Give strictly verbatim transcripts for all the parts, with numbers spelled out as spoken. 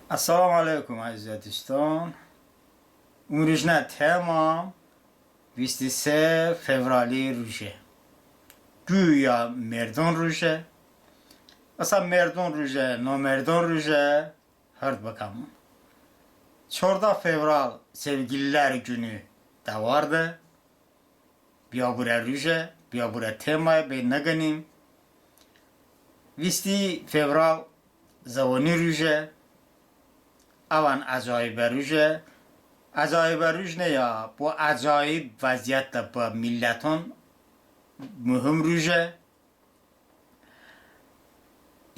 Əssəlamu əleykum, əzizə duston. Imrujnə temam visti se fevrali ruje. Quya merdon ruje. Əsə merdon ruje, nomerdon ruje, hırd bıkəmon. Çordə fevral sevgililər günü dəvarde. Biyabırə ruje, biyabırə temaye, bəy nıqınim. Visti fevral zıvoni ruje, əvən əcoyibə ruje. Əcoyibə ruj ne ya, bo əcoyib vəziyyətədə bıə milləton muhim ruje.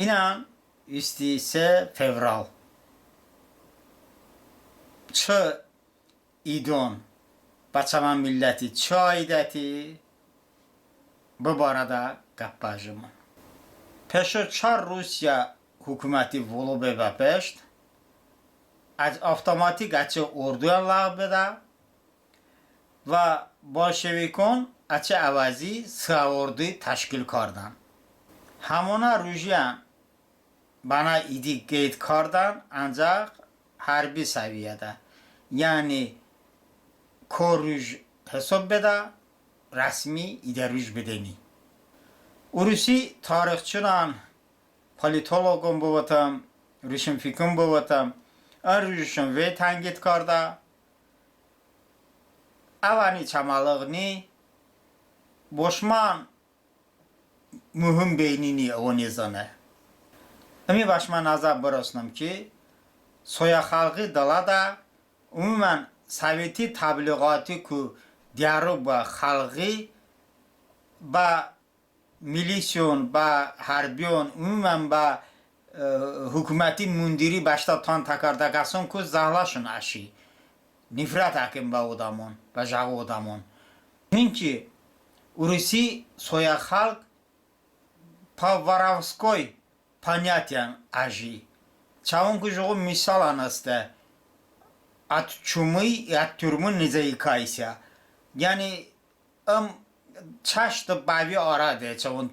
İnən visti se fevral çı idon bə çəmə milləti çı aidəti, bı barədə qəp bəjemon. Peşo çar Rusiyə hukuməti volo be bəpeşt, əç-, avtomatik əçəy orduyən ləğv bedə və bolşevikon əçəy əvəzi sıə ordu təşkil kardən. Həmonə rujiyən bənə idi qeyd kardən, əncəx hərbi səviyyədə. Yəni kor ruj hisob bedə, rəsmi idə ruj bedəni. Urusi tarixçiyon, politoloqon bıvotəm, ruşınfikron bıvotəm, ın rujışon vey tənqid kardə. Əvəni çəməlığ ni, bo şımən muhim beyni ni, əvoni zıne. Imi bə şımə nəzər bırosnım ki, soyə xəlği dılədə umumən soveti təbliğatiku diyəro bıə xəlği bə milisiyon, bə hərbiyon, umumən bə, e, hukuməti mundiri bəştə tan təkardə kəsonku zəhləşon əşi. Nifrət əkın bə odəmon, bə jıqo odəmon. Çünki urusi soyə xəlğ по воровской понятиям əji. Çəvonku jıqo misalən heste: от чумы и от тюрьмы не заикайся. Yəni ım çəştı bəvi arədə çəvon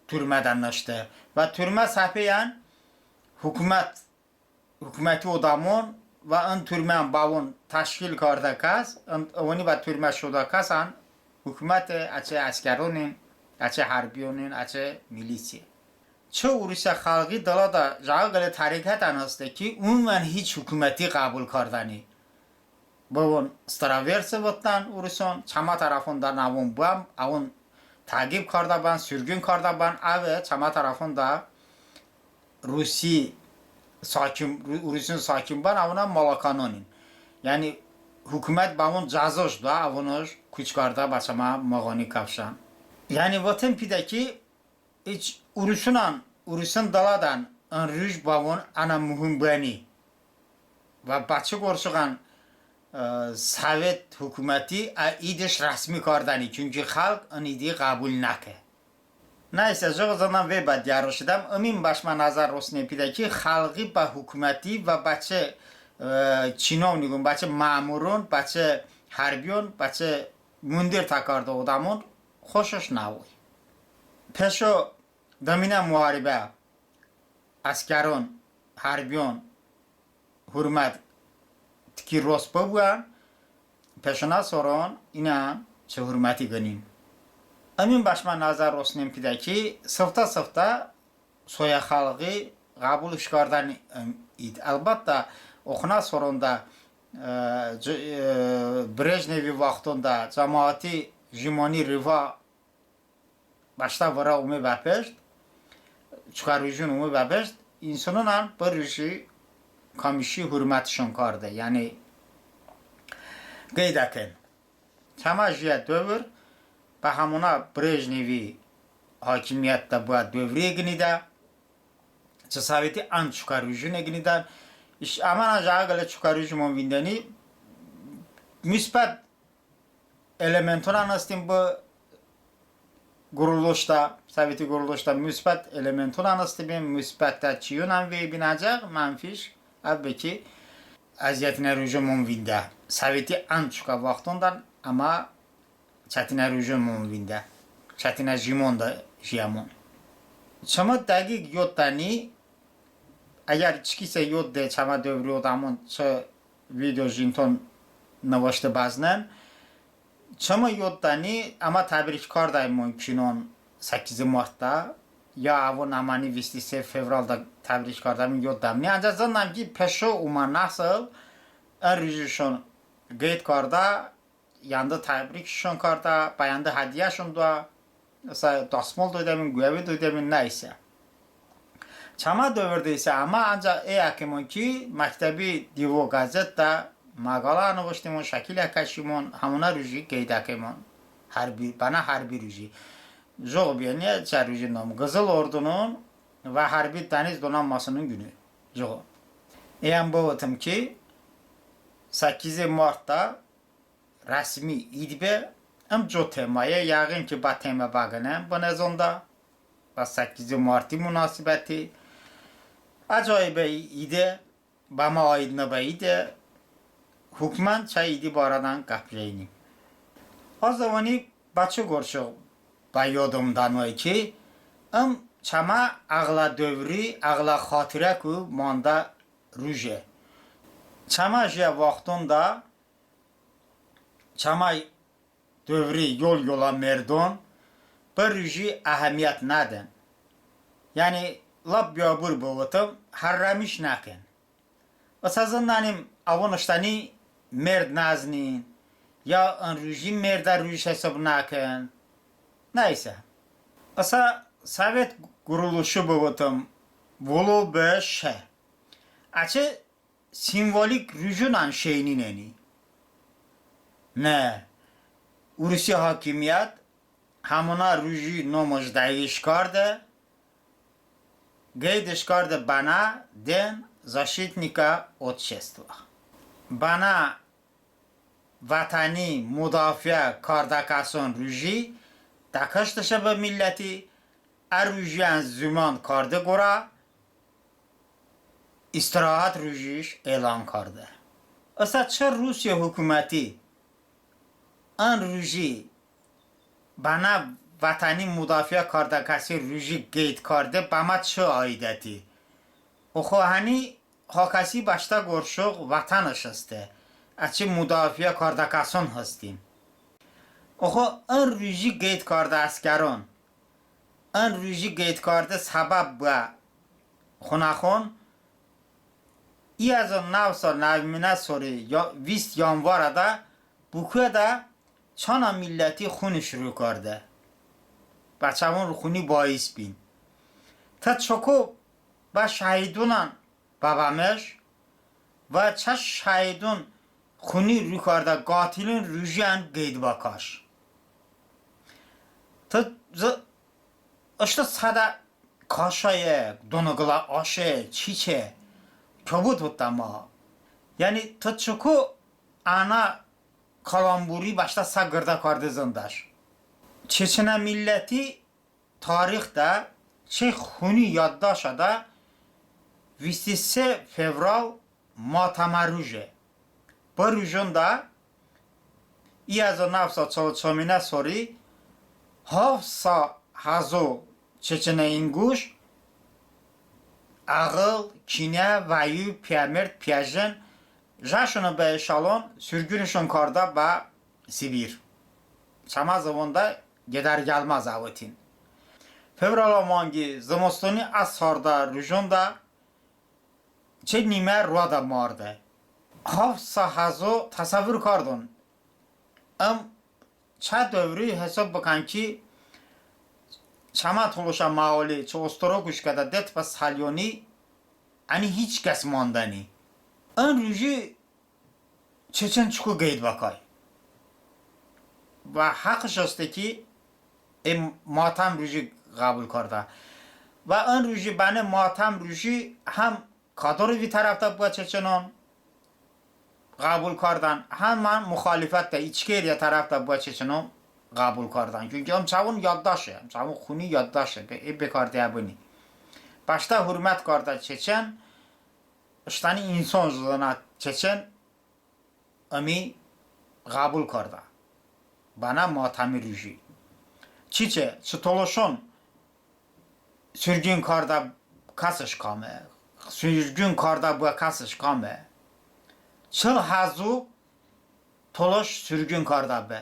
türmədə nışte. Və türmə səpeyən hukumət, hukuməti odəmon və ın türmən bəvon təşkil kardə kəs, ın, əvoni bə türmə şodə kəsən hukuməte, əçəy əskəronin, əçəy hərbiyonin, əçəy milisiye. Çı urusə xəlği dılədə jıqo qılə tərikətən heste ki, umumən hiç hukuməti ğəbul kardəni. Bəvon староверцы votdən uruson, çəmə tərəfonədə əvon bən, əvon təqib kardə bən, surqun kardə bən, əve çəmə tərəfonədə rusi sakin, ru-, uruson sakin bən, əvonən молоканонин. Yəni hukumət bəvon cəzoş doə, əvonış kuç kardə bə çəmə mığoni kəfşən. Yəni votem pidə ki, hiç urusonən, uruson dılədən ın ruj bəvon ənə muhim bəni. Və bə çı qorə şoyən, e, sovet hukuməti ə idış rəsmi kardəni, çünki xəlğ ın idi ğəbul nıkə. Nəysə, jıqo zınən vey bə diyəro şedəm, ımi bə şımə nəzər rosne pidə ki, xəlği bə hukuməti və bə çəy, e, çinovnikon, bə çəy məmuron, bə çəy hərbiyon, bə çəy mundir təkardə odəmon xoşış nəvoy. Peşo dıminə muharibə əskəron, hərbiyon hurmət tiki rost bıbən, peşonə soron iyən çı hurməti qınin. Imin bə şımə nəzər rosnem pidə ki, sıftə-sıftə soyə xəlği ğəbulış kardəni, ım, id. Əlbəttə, oxonə soronədə, e, c-, e, Brejnevi vaxtonədə cəmoəti jimoni rıva bəştə vırə ome bəpeşt, çokə rujon ome bəpeşt, insononən bı ruji kamışi hurmətışon kardə, yəni qeyd əkən. Çəmə jiə dövr bə həmonə Brejnevi hakimiyyətədə bıə dövri eqınidə, çı soveti ən çokə rujon eqınidən. İş-, əmənən jıqo qılə çokə rujimon vindəni, musbət elementonən hestin bı quruluşədə, soveti quruluşədə musbət elementonən hestibin, musbətə çiyonən vey bin, əncəx mənfiş, əlbəttə ki, əziyyətinə rujimon vində. Soveti ən çokə vaxtonədən əmə çətinə rujimon vində. Çətinə jimonədə jiyəmon. Çımı dəqiq yodədə ni, Əgər çikisə yod de, çəmə dövri odəmon çı video jinton nıvıştə bəznen. Çımı yod dəni, əmə təbrik kardəymon kinon səkkizi martədə, ya əvon əməni visti se fevraldə təbrik kardəymon, yod dəmni. Əncəx zındəm ki, peşo omə nəsıl ın rujişon qeyd kardə, yəndı təbrikşon kardə, bə yəndı hədiyəşon doə, ısə dasmol doydəmon, quəvi doydəmon, nə isə. Çəmə dövrədə isə əmə əncəx əy əkəmon ki, məktəbi divo qəzetədə məqalə ənıvıştemon, şəkil əkəşemon, həmonə ruji qeyd əkəmon. Hərbi, bənə hərbi ruji. Jıqo bıə, niyə çə ruji nom? Qızıl Ordunon və Hərbi Dəniz Donanmasının Günü. Jıqo. Əyən bıvotım ki, səkkizi martədə rəsmi id be, ım co temaye, yəğin ki, bə temə bəqınem bınezonədə, bə səkkizi marti munasibəti. Əcoyibə ide, bəmə aid nıbə ide, hukmən çə idi barədən qəp jəynim. Az zıvoni bə çı qorə bə yodımdə noy ki, ım çəmə əğlə dövri, əğlə xatirəku mandə ruje. Çəmə jiə vaxtonədə çəmə dövri yol-yolə merdon bı ruji əhəmiyyət nədən. Yəni, lap biyabır bıvotım, hərrəmiş nəkən. Isə zındənim, əvon ıştəni merd nəznin, ya ın ruji merdə ruj hisob nəkən. Nə isə. Isə sovet quruluşi bıvotım, volo be şe. Əçəy simvolik rujonən şeynineni. Ne, urusi hakimiyyət həmonə ruji nomış dəqiş kardə, qeydış kardə bənə День защитника Отечества. Bənə vətəni mudafiə kardəkəson ruji dəkıştışe bə milləti, ə rujiyən zumand kardə qorə istirahət rujiş elan kardə. Isə çı Rusiyə hukuməti ın ruji bənə vətəni mudafiə kardəkəsi ruji qeyd kardə, bəmə çı aidəti? Oxo həni ha kəsi bəştə qorə vətənış heste, əçəy mudafiə kardəkəson hestin. Oxo ın ruji qeyd kardə əskəron, ın ruji qeyd kardə səbəb bıə xonəxon i həzo nəv sa nəvminə sori ya-, vist yanvarədə Bokuədə çanə milləti xunış ru kardə. Bə çəvon xuni bais bin. Tı çoko bə şəhidonən bəbəmeş və çə şəhidon xuni ru kardə qatilon rujiyən qeyd bəkəş. Tı z-, ıştı sədə kaşəye, donıqlə aşe, çiçe, kobud bıdəmə. Yəni tı çoko ənə kalamburi bəştə sə qırdə karde zındəş. Çeçenə milləti tarixədə çəy xuni yaddaşədə vist se fevral matəmə ruje. Bı rujonədə i həzo nəv sa çıl çominə sori haft sa həzo çeçenə inquş əğıl, kinə, vəyu, piyəmerd, piyəjen, jəşone bə eşalon surqunışon kardə bə Sibir. Çəmə zıvonədə gedərgəlməz əvotin. Fevralə manqi zımıstoni ə sardə rujonədə çəy nimə roədə mardə. Haft sa həzo təsəvvur kardon. Im çə dövri hisob bıkən ki, çəmə tolışə məholi, çı Ostoro kuşkədə detobə Salyoni, əni hiç kəs mandəni. In ruji çeçen çoko qeyd bəkay. Və həxış heste ki, e matəm ruji qəbul kardə. Və ın ruji bənə matəm ruji həm Kadorovi tərəfədə bıə çeçenon qəbul kardən, həm ın muxalifətədə, İçkeriyə tərəfədə bıə çeçenon qəbul kardən. Çünki ım çəvon yaddaşe, ım çəvon xuni yaddaşe, be-, e bekarde əbıni. Bəştə hurmət kardə çeçen, ıştəni inson zınə çeçen ımi qəbul kardə bənə matəmi ruji. Çiçe, çı tolışon surqun kardə kəsış kame, surqun kardə bıə kəsış kame? Çıl həzo tolış surqun kardə be.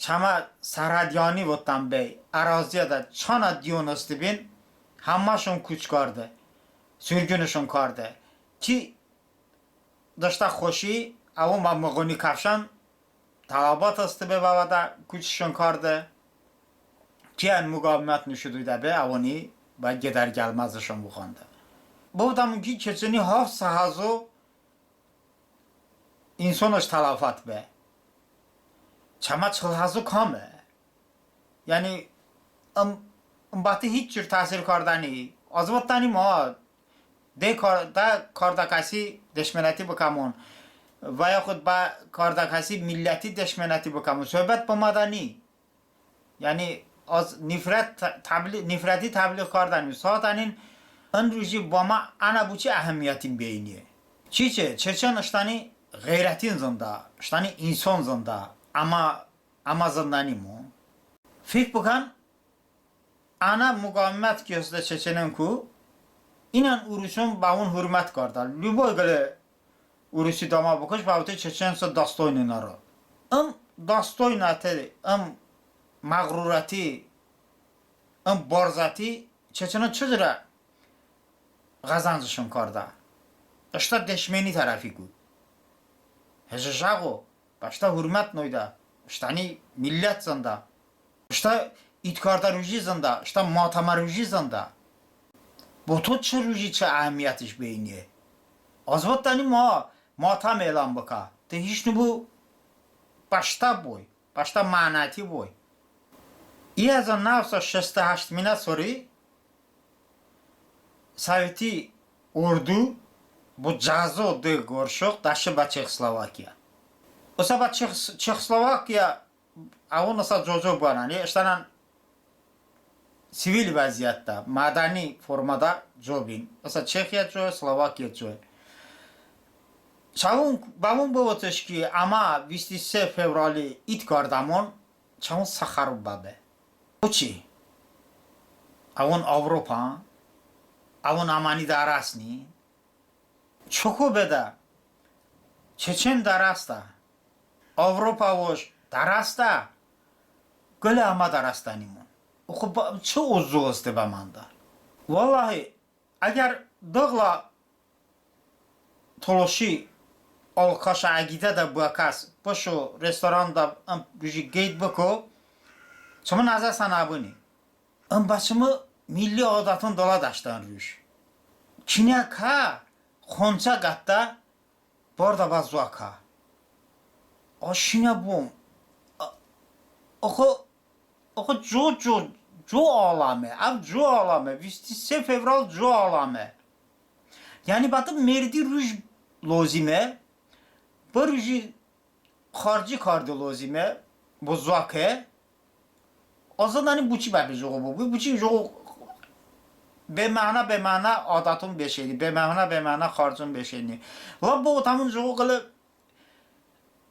Çəmə sərhədiyani votdən be, əraziyədə çanə diyon hıstbin, həmməşon kuç karde, surqunışon karde. Ki deştə xoşi, əvon bə Mığoni kəfşən tələbat hıstbe, bəvədə kuçışon karde. Kiyən muqavimət nışo doydə be, əvoni bə gedər-gəlməzışon vıxande. Bıvotəmon ki, Çeçeni haft sa həzo insonış tələfat be. Çəmə çıl həzo kame? Yəni ım, ım bəti hiç cür təsir kardəni. Az votdənim ha, de kar-, de kardə kəsi deşmenəti bıkəmon və yaxud bə kardə kəsi milləti deşmenəti bıkəmon. Sohbət bımədəni. Yəni az nifrət tə-, təbli-, nifrəti təbliğ kardənim. Sətənin ın ruji bo əmə ənə boçi əhəmiyyətin beyniye? Çiçe, çeçen ıştəni ğeyrətin zındə, ıştəni inson zındə, əmə, əmə zındənimon. Fik bıkən, ənə muqavimət ki heste çeçenonku, inən uruson bəvon hurmət kardə. Любой qılə urusi dəmə bıkəş, bəvote çeçen sə dostoyni naro. Im dostoynəti, ım məğrurəti, ım barzəti çeçenon çı curə ğəzəncışon kardə? Iştə deşmeni tərəfiku. Heçe jıqo, bəştə hurmət noydə, ıştəni millət zındə. Iştə id kardə ruji zındə, ıştə matəmə ruji zındə. Bo to çı ruji çı əhəmiyyətış beyniye? Az votdənim ha, matəm elan bıkə. De hiç nıbu bəştə boy, bəştə mənəti boy. İ həzo nəv sa şıst həştminə sori Soveti ordu bo cəzo dı qorşox dəşe bə Çexoslovakiya. Isə bə Çex-, Çexoslovakiya əvon ısə co-co bıənən, ıştənən sivil vəziyyətədə, mədəni formədə co bin. Isə Çexiya co, Slovakiya co. Çəvon, bəvon bıvotış ki, əmə vist se fevrali id kardəmon, çəvon sə xərob bəbe. Boçi? Əvon Avropan, əvon əməni dərəsnin. Çoko bedə, çeçen dərəstə, Avropa vəş dərəstə, qılə əmə dərəstənimon. Oxo bə-, çı ozo heste bəməndə? Vallahi, əgər dı qılə tolışi alkaşə əqidədə bıə kəs bışo restoranədə ım ruji qeyd bıko, çımı nəzə sə nəbıni. Im bə çımı milli adəton dılədə ıştən ruj. Kinə kə, xonçə qətə, bardə bə zoə kə. Aşinə bom. A-, oxo, oxo co, co, co aləme, əv co aləme, vist se fevral co aləme. Yəni bə tı merdi ruj lozime, bı ruji xərci karde lozime, bo zoə ke, az zındəni boçi bəbe jıqo bıbu, boçi jıqo beməna, beməna adəton beşeni, beməna, beməna xərcon beşeni. Lə bıvotəmon jıqo qılə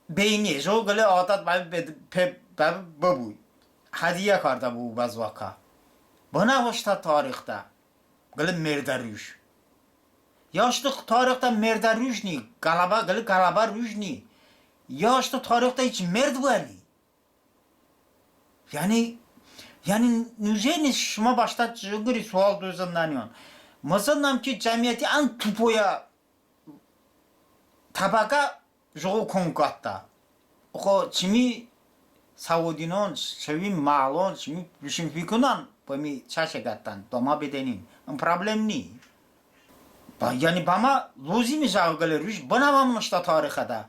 beyni, jıqo qılə adət bəbe be-, pe-, bəbe bıbu. Hədiyə kardə bıbu bə zoə ke. Bınəvıştə tarixədə qılə merdə ruj. Ya ıştı tarixədə merdə ruj ni, qələbə, qılə qələbə ruj ni. Ya ıştı tarixədə hiç merd bıəni. Yəni, yəni nujeni şımə bəştə cıqori sual doy zındəniyon. Mı zındəm ki, cəmiyyəti ən tupoyə təbəqə jıqo kon qətə. Oxo çımi savodinon, çımi məğlon, çımi ruşinfikonon bımi çəşe qətən, domə bedənin. In problem ni. Bə-, yəni bəmə lozime jıqo qılə ruj bınəvəmon ıştə tarixədə.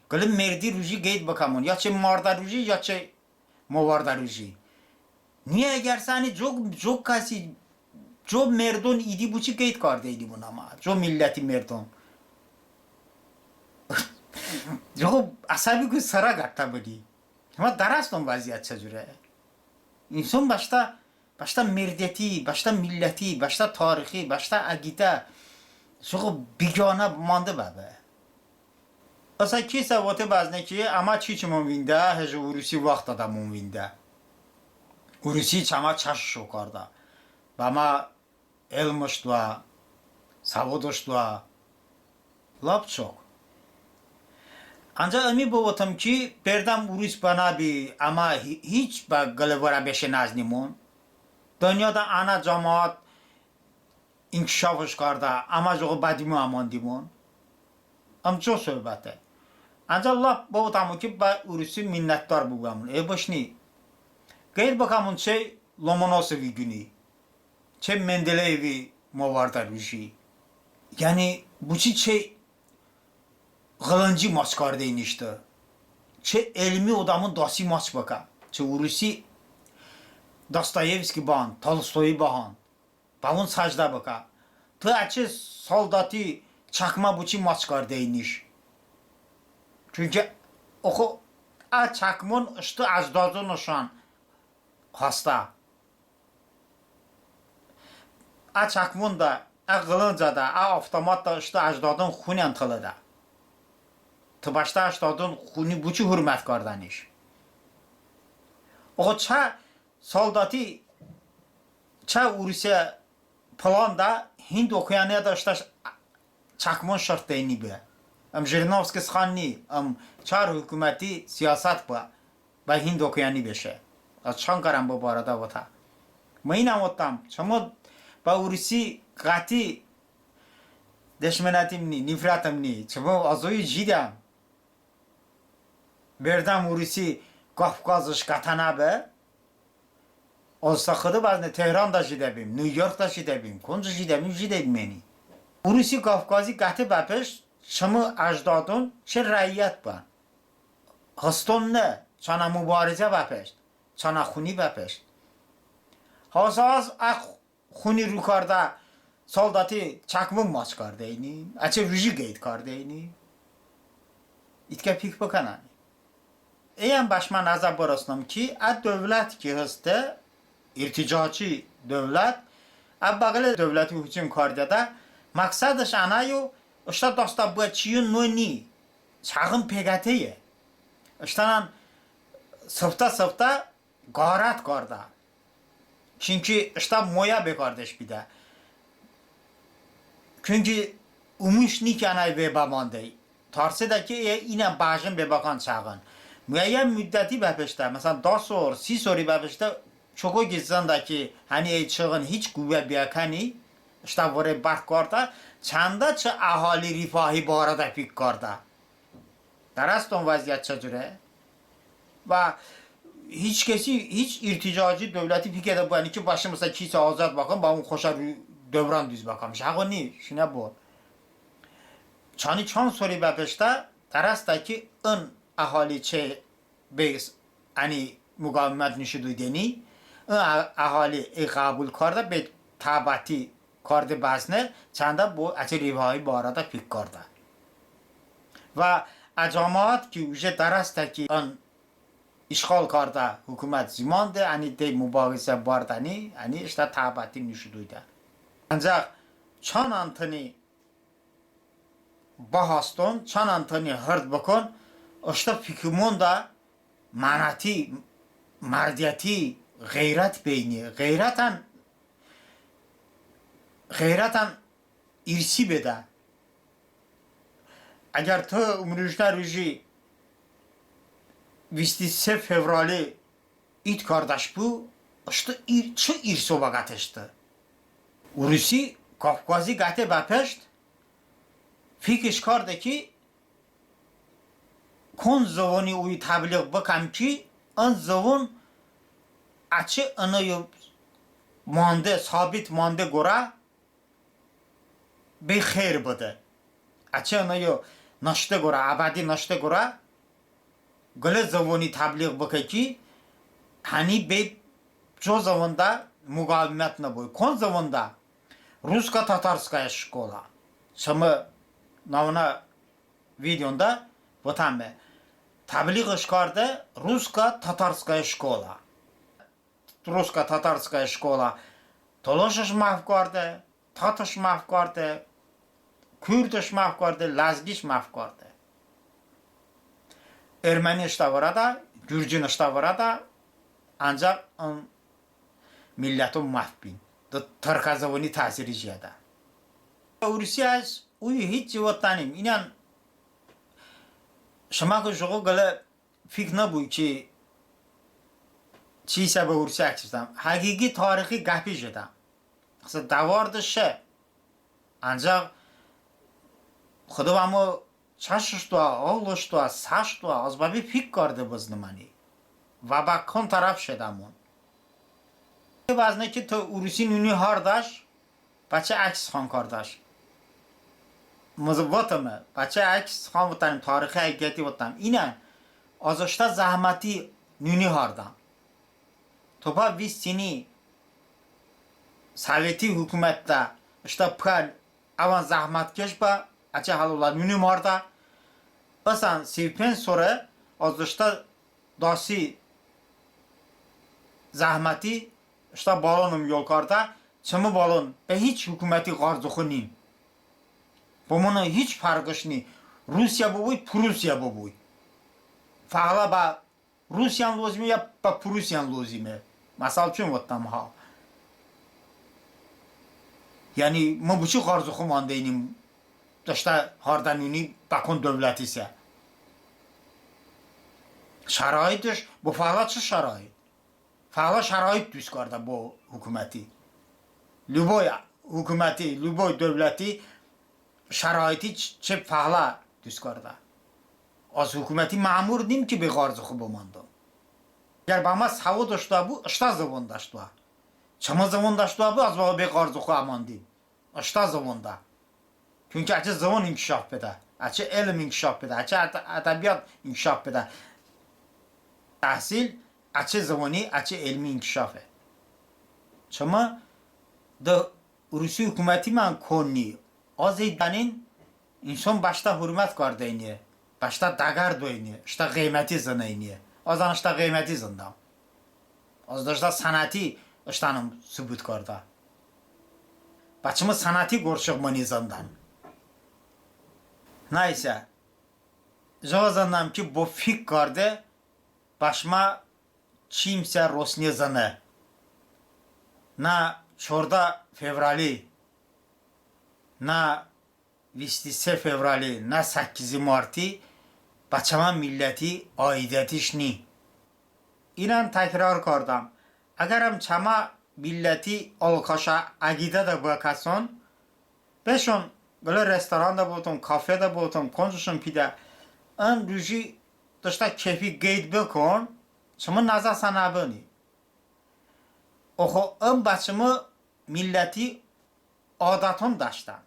Qılə merdi ruji qeyd bıkəmon. Ya çı mardə ruji, ya çı movardə ruji. Niyə, əgər səni co, co kəsi, co merdon idi, boçi qeyd kardeydimon əmə, co milləti merdon. Co əsəbiku sərə qətə bıdi. Əmə dərəston vəziyyət çı curəy. İnson bəştə, bəştə merdəti, bəştə milləti, bəştə tarixi, bəştə əqidə, co biganə mande bəbe. Əsə kisə vote bəzne ki, əmə çiçimon vində, hejo urusi vaxtədəmon vində. Urusi çəmə çəşış okardə. Bəmə el mışt doə, Səvodış doə lap çok. Əncəx ımi bıvotım ki, berdəm urus bənə bi, əmə hi-, hiç bə qılə vırə beşe nəznimon. Dınyoədə ənə camaat inkişafış kardə, əmə jıqo bə dimi əmandimon. Im co sohbəte. Əncəx lap bıvotəmon ki, bə urusi minnətdar bıbəmon. E bışni. Qeyd bıkəmon çəy Lomonosovi quni. Çəy Mendeleyevi movardə ruji. Yəni boçi çəy ğılınci maç kardeyniş tı? Çəy elmi odəmon dasi maç bıkə. Çəy urusi Dostoyevski bıhand, Tolstoyi bıhand. Bəvon səcdə bıkə. Tı əçəy soldati çəkmə boçi maç kardeyniş? Çünki oxo ə çəkmon ıştı əcdodonışon hastə. Ə çəkmonədə, ə ğılıncədə, ə avtomatədə ıştı əcdodon xunən tılədə. Tı bəştə əcdodon xuni boçi hurmət kardəniş? Oxo çə soldati, çə urusi planədə Hind okeaniyədə ıştə çəkmon şırtdeyni be. Im Jirinovski sıxan ni, ım çar hukuməti siyasət bıə, bə Hind okeani beşe. Az çan kərəm bı barədə votə. Mı inən votdəm, çımı bə urusi qəti deşmenətim ni, nifrətım ni, çımı az oyu jidəm. Berdəm urusi Kavkazış qətənə be. Azısə Xıdo bəzne Tehranədə jidəbim, Nyu-Yorkədə jidəbim, konco jidəbim, jidəbim yəni. Urusi Kavkazi qəte bəpeşt çımı əcdodon çəy rəiyyət bən. Hıston ne, çanə mubarizə bəpeşt, çanə xuni bəpeşt. Hasa az ə xuni ru kardə soldati çəkmon maç kardeyni, əçəy ruji qeyd kardeyni. İtkə fik bıkənən. Əyən bəşmə nəzə bırosnım ki, ə dövlət ki hıste, irticaçi dövlət, ə bəqələ dövləti hucum kardədə, məqsədış ənəyo, ıştə dastə bıə çiyo no ni, çəğın peqəteye. Iştənən sıftə-sıftə ğarət kardə. Çünki ıştə moyə bekardeş pidə. Çünki umuş ni ki ənəy ve bəmandey. Tarsedə ki, e, inən bəjən bebəkan çəğın. Muəyyən muddəti bəpeştə, məsələn, da sor, si sori bəpeştə, çoko ki zındə ki, həni əy çəğın hiç quwə bıəkəni, ıştə vırə bərk kardə, çandə çı əhali rifahi barədə fik kardə. Dərəsdən vəziyyət çı cürə? Və hiç kəsi, hiç irticaçi dövləti fikədə bıəni ki, bəşım, məsələn, kisə azad bəkəm, bəvon xoşə ru dövran duz bəkəm. Jıqo ni, şinə bo. Çanə çan sori bəpeştə dərəsdə ki, ın əhali çəy bə əni muqavimət nişo doydəni, ın ə-, əhali əy ğəbul kardə, bə təbəti karde bəzne, çandə bo əçəy rifahi barədə fik kardə. Və ə camaat ki, uje dərəsdə ki, ın işğal kardə hukumət zimande, əni de mubarizə bardəni, əni ıştə təbəti nişo doydə. Əncəx çanən tıni bəhasdon, çanən tıni hırd bıkən, ıştə fikimondə mənəti, mərdiyəti, ğeyrət beyni, ğeyrətən, ğeyrətən irsi bedə. Əgər tı ımrujnə ruji vist se fevrali id kardəş bu, ıştı ir-, çı irso bəqətəştı? Urusi Kavkazi qəte bəpeşt fikış kardə ki, kon zıvoni oyu təbliğ bıkəm ki, ın zıvon əçəy ınıyo mande, sabit mande qorə bəy xeyr bıdə. Əçəy ınıyo nışte qorə, əbədi nışte qorə, qılə zıvoni təbliğ bıkə ki, həni bəy co zıvonədə muqavimət nıbu. Kon zıvonədə? Русско-татарская школа. Çımı navnə videoədə votəme. Təbliğış kardə русско-татарская школа. Русско-татарская школа tolışış məhv kardə, tatış məhv kardə, kurdış məhv kardə, ləzgiş məhv kardə. Erməni ıştə vırədə, gürcın ıştə vırədə, əncəx ın milləton məhv bin. Dı tırkə zıvoni təsiri jiyədə. Urusi əks uy hiç cı votdənim. İnən şımə kə jıqo qılə fik nıbu ki, çiysə bə urusi əks votdəm. Həqiqi tarixi qəpi jədəm. Xısə dəvardı şe. Ancəx Xıdo bəmı çəşış doə, oğlış doə, səş doə, az bəbe fik karde bıznıməni. Və bə kon tərəf şedəmon. Bəzne ki, tı urusi nuni hardəş, bəçəy əks sıxan kardəş. Mı votəme, bəçəy əks sıxan votənim, tarixi həqiqəti votənim. İnən, az ıştə zəhməti nuni hardəm. Tobə vist sini soveti hukumətədə ıştə pıə əvən zəhmətkeş bə, əçəy həlolə nuni mardə. Isət si penc sore az ıştə dasi zəhməti ıştə balonım yol kardə, çımı balon bə hiç hukuməti ğarzoxo ni. Bo mıno hiç fərğış ni. Rusiya bıbu, Prusiya bıbu. Fəğlə bə Rusiyən lozime ya bə Prusiyən lozime? Məsəl üçün votdəm ha. Yəni mı boçi ğarzoxo mandeynim, ıştə hardə nuni bə kon dövlətisə? Şəraitış, bo fəğlə çı şərait? Fəğlə şərait duz kardə bo hukuməti. Luboy hukuməti, luboy dövləti şəraiti ç-, çı fəğlə duz kardə. Az hukuməti məmur nim ki, bə ğarzoxo bımandəm. Əgər bəmə səvodış doəbu, ıştə zıvondəş doə. Çımı zıvondəş doəbu, az bəvə bə ğarzoxo əmandim. Iştə zıvonədə. Çünki əçəy zıvon inkişaf bedə, əçəy elm inkişaf bedə, əçəy ədə-, ədəbiyyat inkişaf bedə. Təhsil əçəy zıvoni, əçəy elmi inkişafe. Çımı de Urusi hukuməti mən kon ni, az ey dənin inson bəştə hurmət kardeyniye, bəştə dəqər doyniye, ıştə ğıyməti zıneyniye. Azən ıştə ğıyməti zındəm. Az de ıştə sənəti ıştənım sıbut kardə. Bə çımı sənəti qorə çı mıni zındən. Nəysə, jıqo zındəm ki, bo fik karde bə şımə çimsə rosniye zıne. Nə çordə fevrali, nə visti se fevrali, nə səkkizi marti bə çəmə milləti aidətiş ni. İnən təkrar kardəm. Əgərəm çəmə milləti alkaşə əqidədə bıə kəson, beşon qılə restoranədə bıvotın, kafeədə bıvotın, koncoşon pidə, ın ruji de ıştə kefi qeyd bıkən, çımı nəzəsə nəbıni. Oxo ın bə çımı milləti adəton dəşdən.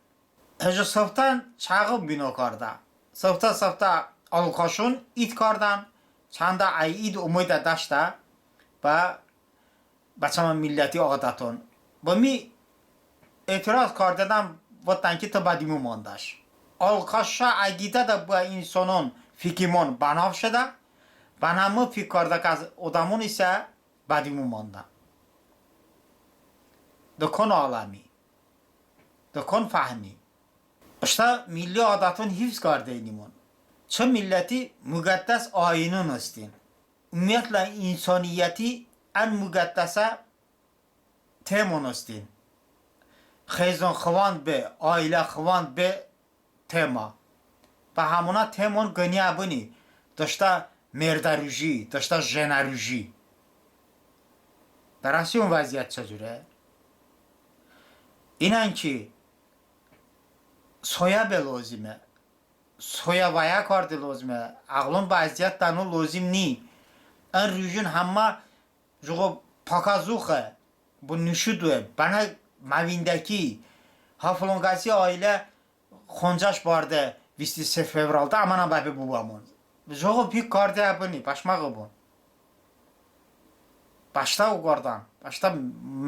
Hıcı sıftən çəğın bino kardə. Sıftə-sıftə alkaşon id kardən, çandə əy id omeydə dəşdə bə, bə çəmə milləti adəton. Bımi etiraz kardedən, votdən ki, tı bə dimu mandəş. Alkaşə əqidədə bıə insonon fikimon bənav şedə, bənə mı fik kardəkəs odəmon isə bə dimu mandə. De kon aləmi? De kon fəhmi? Iştə milli adəton hifz kardeynimon. Çı milləti muğəddəs ayinon hestin. Umumiyyətlə, insoniyəti ən muğəddəsə temon hestin. Xıyzon xıvand be, ailə xıvand be, tema. Bə həmonə temon qıniyə bıni, de ıştə merdə ruji, de ıştə jenə ruji. Dərəsiyon vəziyyət çı cure? İnən ki, soyə be lozime, soyə vəyə karde lozime, əğlon bə əziyyət dəno lozim ni. In rujon həmmə jıqo pokazuxe, bo nişo doe, bənə məvindəki, ha, filonkəsi ailə xoncəş barde visti se fevraldə, əmənən bəpe bıbəmon. Jıqo fik karde əbıni, bəşmə ğıbon. Bəştə oqardən, bəştə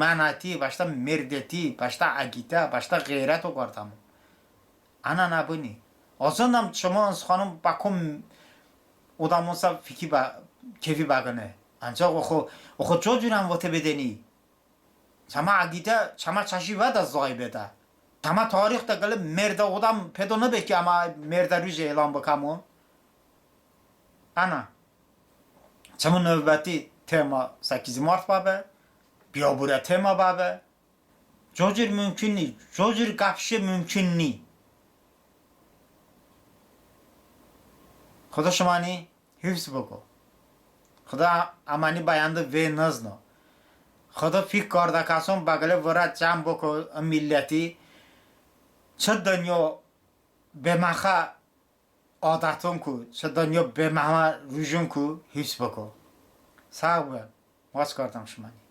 mənəti, bəştə merdəti, bəştə əqidə, bəştə ğeyrət oqardəmon. Ənən əbıni. Əzınəm çımı ın sıxanon bə kom odəmonsə fiki bə, kefi bəqıne. Ancəx oxo, oxo co curən vote bedəni. Çəmə əqidə, çəmə çəşi vədə zay bedə. Çəmə tarixədə qılə merdə odəm pedo nıbe ki, əmə merdə ruje elan bıkəmon. Ənə. Çımı növbəti tema səkkizi mart bəbe, biyaburə tema bəbe. Co cür mumkun ni, co cür qəp jə mumkun ni. Xıdo şıməni hifz bıko. Xıdo əməni bə yəndı vey nızno. Xıdo fik kardə kəson bə qılə vırə cəm bıko ım milləti. Çı dınyo beməxə adətonku, çı dınyo beməxə rujunku hifz bıko. Sağ bıbən. Maç kardəm şıməni.